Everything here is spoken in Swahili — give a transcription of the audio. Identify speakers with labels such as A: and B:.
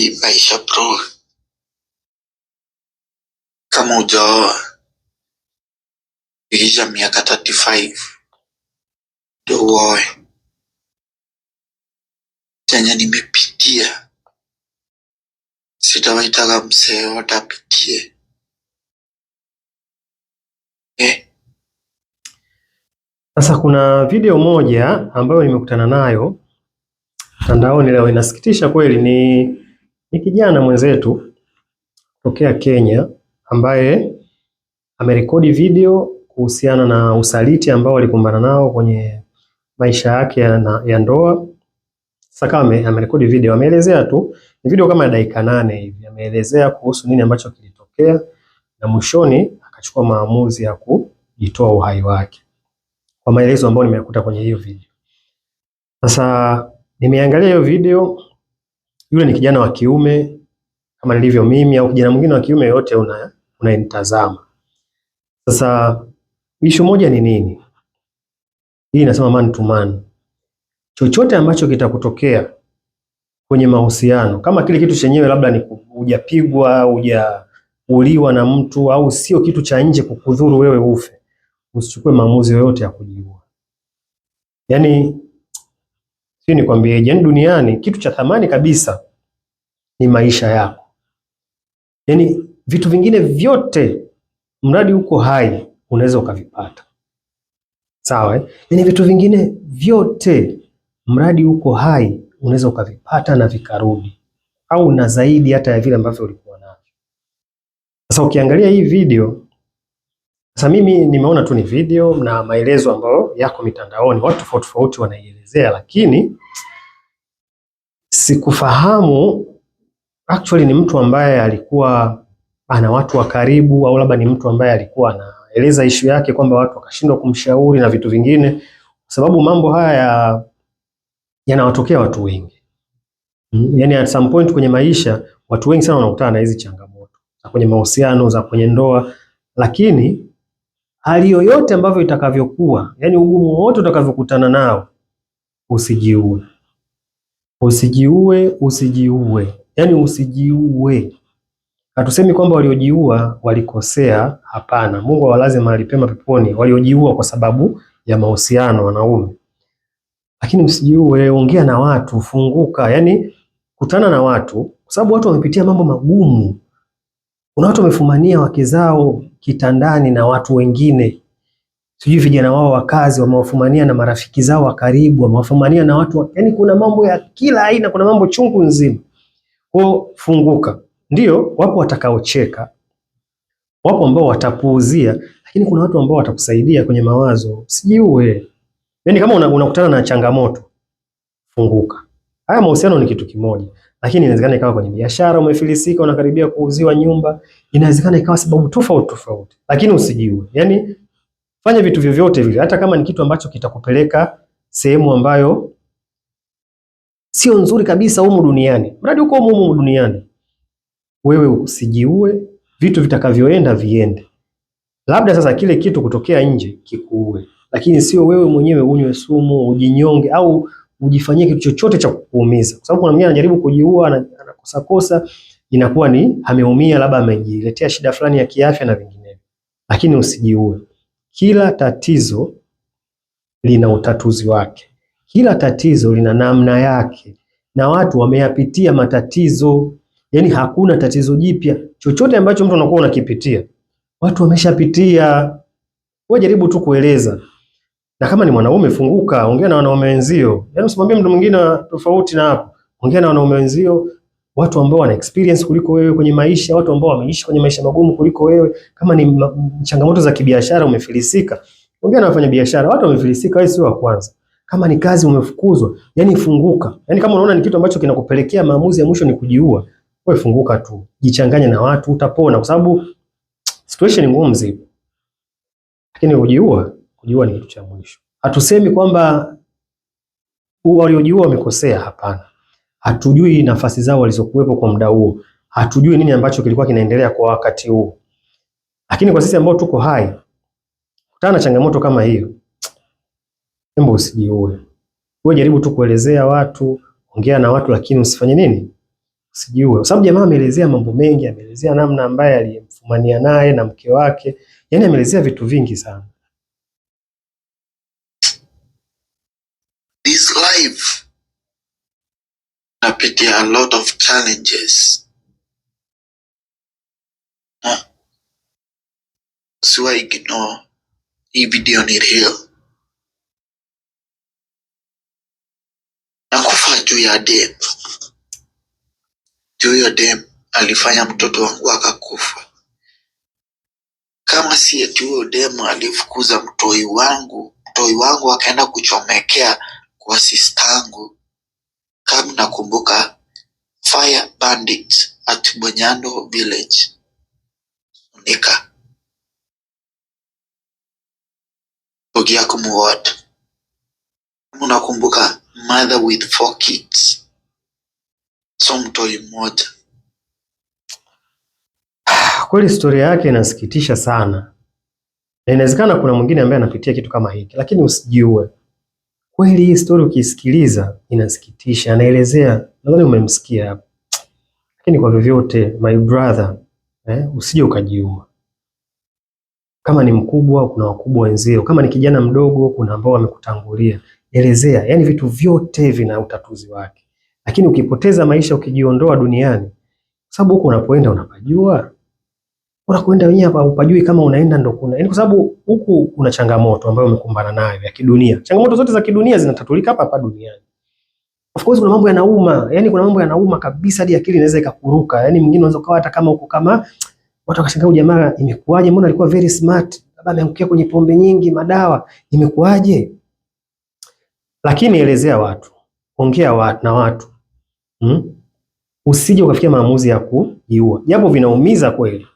A: Hii maisha bro, kama hujaoa fikisha miaka 35 ndio uoe. Chenye nimepitia sitawahi taka msee yoyote apitie eh.
B: Sasa kuna video moja ambayo nimekutana nayo mtandaoni leo, inasikitisha kweli. Ni kijana mwenzetu kutokea Kenya ambaye amerekodi video kuhusiana na usaliti ambao alikumbana nao kwenye maisha yake ya ndoa. Sasa kama amerekodi video, ameelezea tu, ni video kama dakika 8 hivi, ameelezea kuhusu nini ambacho kilitokea na mwishoni akachukua maamuzi ya kujitoa uhai wake, kwa maelezo ambayo nimeyakuta kwenye hiyo video. Sasa nimeangalia hiyo video, yule ni kijana wa kiume kama nilivyo mimi au kijana mwingine wa kiume yote unayenitazama. Sasa issue moja ni nini? Hii inasema man to man. Chochote ambacho kitakutokea kwenye mahusiano, kama kile kitu chenyewe labda ni hujapigwa, hujauliwa na mtu au sio kitu cha nje kukudhuru wewe ufe, usichukue maamuzi yoyote ya kujiua. Yaani sio nikwambieje, yaani duniani kitu cha thamani kabisa ni maisha yako. Yaani vitu vingine vyote mradi uko hai unaweza ukavipata. Sawa eh? Yaani vitu vingine vyote mradi uko hai unaweza ukavipata na vikarudi au na zaidi hata ya vile ambavyo ulikuwa navyo. Sasa ukiangalia hii video, sasa mimi nimeona tu ni video na maelezo ambayo yako mitandaoni, watu tofauti tofauti wanaielezea, lakini sikufahamu actually ni mtu ambaye alikuwa ana watu wa karibu au labda ni mtu ambaye alikuwa anaeleza ishu yake kwamba watu wakashindwa kumshauri na vitu vingine, kwa sababu mambo haya yanawatokea watu wengi. Yaani at some point kwenye maisha watu wengi sana wanakutana na hizi changamoto za kwenye mahusiano, za kwenye ndoa, lakini hali yoyote ambavyo itakavyokuwa, yani ugumu wote utakavyokutana nao, usijiue, usijiue, usijiue, yani usijiue. Hatusemi kwamba waliojiua walikosea, hapana. Mungu awalaze mahali pema peponi waliojiua kwa sababu ya mahusiano wanaume, lakini msijiue, ongea na watu, funguka, yani kutana na watu, kwa sababu watu wamepitia mambo magumu. Kuna watu wamefumania wake zao kitandani na watu wengine, sijui vijana wao wa kazi wamewafumania na marafiki zao wa karibu wamewafumania na watu, yani kuna mambo ya kila aina, kuna mambo chungu nzima. Kwa funguka, ndio wapo watakaocheka, wapo ambao watapuuzia, lakini kuna watu ambao watakusaidia kwenye mawazo. Usijiue. Yani kama unakutana na changamoto, funguka. Haya mahusiano ni kitu kimoja, lakini inawezekana ikawa kwenye biashara umefilisika, unakaribia kuuziwa nyumba, inawezekana ikawa sababu tofauti tofauti, lakini usijiue. Yani fanya vitu vyovyote vile, hata kama ni kitu ambacho kitakupeleka sehemu ambayo sio nzuri kabisa humu duniani, mradi uko humu humu duniani, wewe usijiue. Vitu vitakavyoenda viende, labda sasa kile kitu kutokea nje kikuue, lakini sio wewe mwenyewe unywe sumu, ujinyonge au ujifanyie kitu chochote cha kukuumiza, kwa sababu kuna mwingine anajaribu kujiua, anakosa kosa, inakuwa ni ameumia, labda amejiletea shida fulani ya kiafya na vinginevyo. Lakini usijiue. Kila tatizo lina utatuzi wake, kila tatizo lina namna yake, na watu wameyapitia matatizo. Yani hakuna tatizo jipya, chochote ambacho mtu anakuwa unakipitia watu wameshapitia. Wewe jaribu tu kueleza, na kama ni mwanaume funguka, ongea na wanaume wenzio. Yaani usimwambie mtu mwingine tofauti na hapo. Ongea na wanaume wenzio, watu ambao wana experience kuliko wewe kwenye maisha, watu ambao wameishi kwenye maisha magumu kuliko wewe. Kama ni changamoto za kibiashara umefilisika, ongea na wafanyabiashara, watu wamefilisika, wewe sio wa kwanza. Kama ni kazi umefukuzwa, yani funguka. Yani kama unaona ni kitu ambacho kinakupelekea maamuzi ya mwisho ni kujiua, wewe funguka tu, jichanganye na watu, utapona, kwa sababu situation ngumu zipo, lakini kujiua, kujiua ni kitu cha mwisho. Hatusemi kwamba waliojiua wamekosea, hapana. Hatujui nafasi zao walizokuwepo kwa muda huo, hatujui nini ambacho kilikuwa kinaendelea kwa wakati huo, lakini kwa sisi ambao tuko hai, kutana na changamoto kama hiyo, hebu usijiue. Wewe jaribu tu kuelezea watu, ongea na watu, lakini usifanye nini? Usijiue. Kwa sababu jamaa ameelezea mambo mengi, ameelezea namna ambaye aliyemfumania naye na mke wake, yaani ameelezea vitu vingi sana.
A: This life napitia a lot of challenges na usiwa ignore hii video, ni real. Nakufa juu ya dem, juu huyo dem alifanya mtoto wangu akakufa. Kama si eti huyo dem alifukuza mtoi wangu, mtoi wangu akaenda kuchomekea kwa sistangu. Kama nakumbuka fire bandits at Bonyando village nika Ogiakumu ward. Unakumbuka mother with four kids, so mtoi mmoja.
B: Kweli historia yake inasikitisha sana, na inawezekana kuna mwingine ambaye anapitia kitu kama hiki, lakini usijiue. Kweli hii story ukiisikiliza inasikitisha, anaelezea, nadhani umemsikia hapo. Lakini kwa vyovyote, my brother, usije ukajiua. Kama ni mkubwa, kuna wakubwa wenzio. Kama ni kijana mdogo, kuna ambao wamekutangulia. Elezea, yani vitu vyote vina utatuzi wake, lakini ukipoteza maisha, ukijiondoa duniani, sababu huko unapoenda unapajua unakwenda wenyewe hapa upajui kama unaenda ndo kuna yaani, kwa sababu huku kuna changamoto ambayo umekumbana nayo ya kidunia. Changamoto zote za kidunia zinatatulika hapa hapa duniani. Of course kuna mambo yanauma, yani kuna mambo yanauma kabisa hadi akili inaweza ikakuruka. Yani mwingine unaweza ukawa hata kama uko kama watu wakashangaa, huyu jamaa imekuwaje? Mbona alikuwa very smart, labda ameangukia kwenye pombe nyingi, madawa, imekuwaje? Lakini elezea watu, ongea na watu, Usije ukafikia maamuzi ya kujiua, japo vinaumiza kweli.